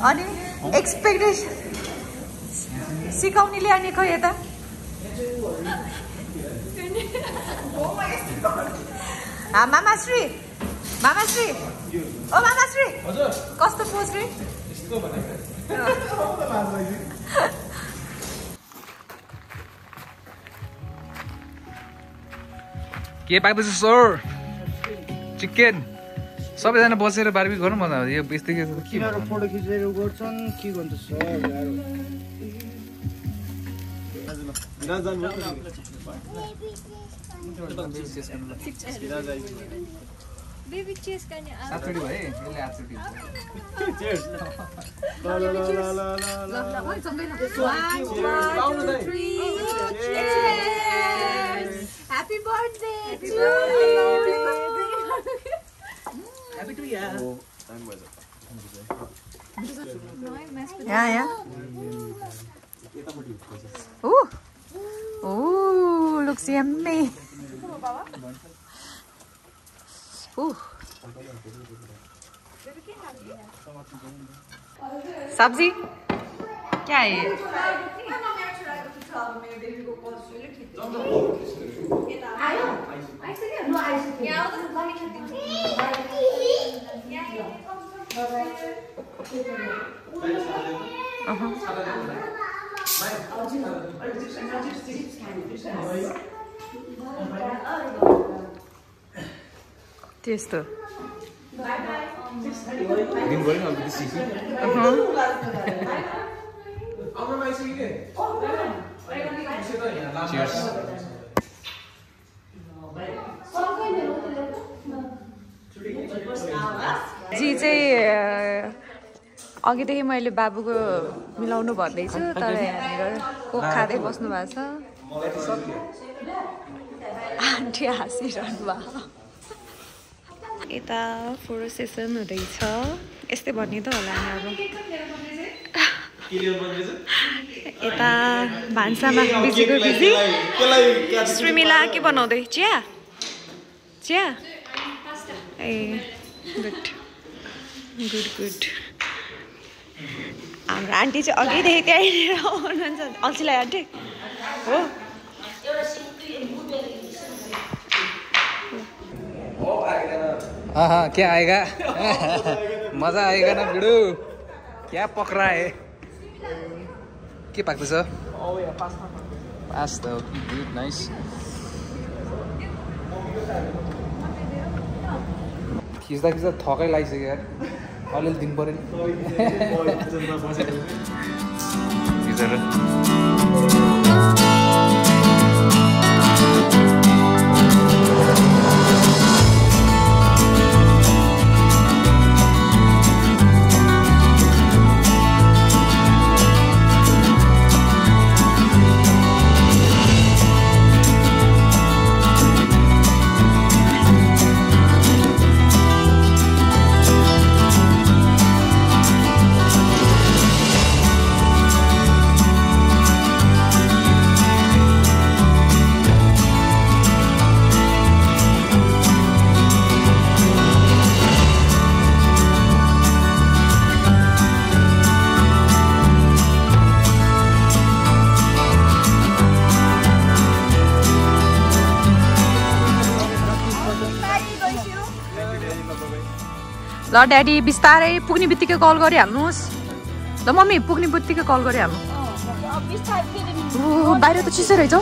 अनि एक्सपेक्टेसन सिकाउनेले अनि खै यता मामाश्री ओ मामाश्री कस्तो पोज रे के पाक्दैछ सर चिकन सबैजना बसेर बारबी गर्नु मजा आउँछ यो यस्तै के फोटो खिचेर गर्छन् के गर्छ सर बेबी चेस गर्ने सातचोटी भयो यसले आठचोटी chairs Happy birthday to you. Happy to you. Yeah. Ooh, looks yummy. Ooh. सब्जी क्या है ये? त्यस्तो जी चाहिँ अघिदेखि मैले बाबुको मिलाउनु भन्दैछु तर यहाँनिर कोक खाँदै बस्नु भएको छ आन्टी हाँसिरहनु भएको यता फोटो सेसन हुँदैछ यस्तै भन्ने त होला नि अब यता भान्सामा बिजीको बिजी श्रीमिला के बनाउँदै चिया ए गुड हाम्रो आन्टी चाहिँ अघिदेखि त्यहीँनिर हुनुहुन्छ अल्छीलाई आन्टी हो हाँ क्या आएगा मजा आएगा ना भिडो क्या पक्रा है के पाक्दैछ पास्ता गुड नाइस खिच्दा थकै लागिसक्यो यार अलिअलि दिनु पऱ्यो नि ल ड्याडी बिस्तारै पुग्ने बित्तिकै कल गरिहाल्नुहोस् ल मम्मी पुग्ने बित्तिकै कल गरिहाल्नु बाहिर त चिसो रहेछ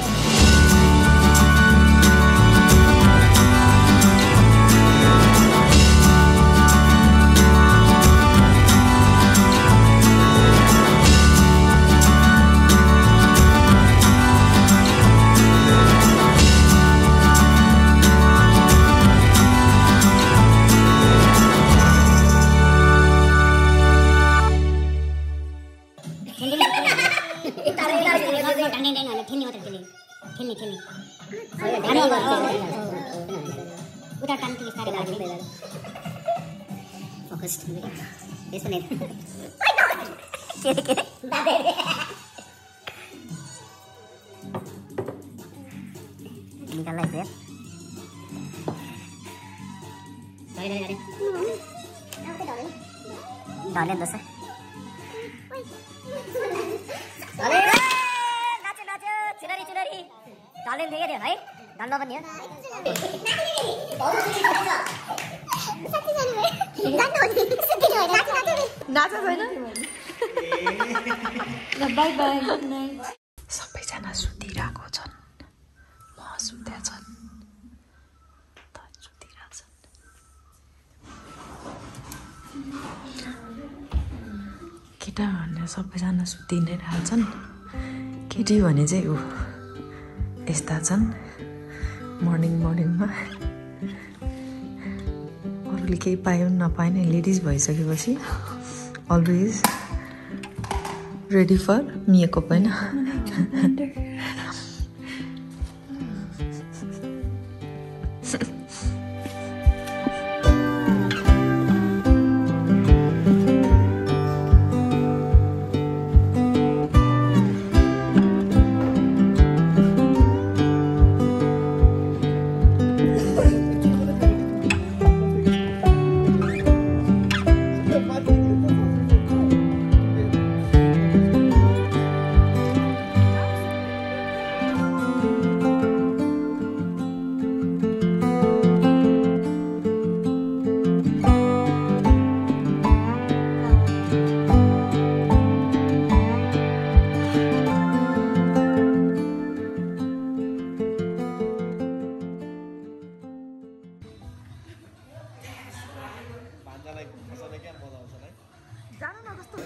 डाले देखे थियो है डाल्न पनि हो नाचा छैन ल बाई बाई गुड नाइट सबैजना सुतिरहेको छन् म सुत्या छन् त सुतिरहेछन् केटा भने सबैजना सुति नै रहेछन् केटी भने चाहिँ ऊ यस्ता छन् मर्निङमा अरूले केही पायो नपाएन लेडिज भइसकेपछि अलवेज रेडी फर मेकअप होइन जानु न कस्तो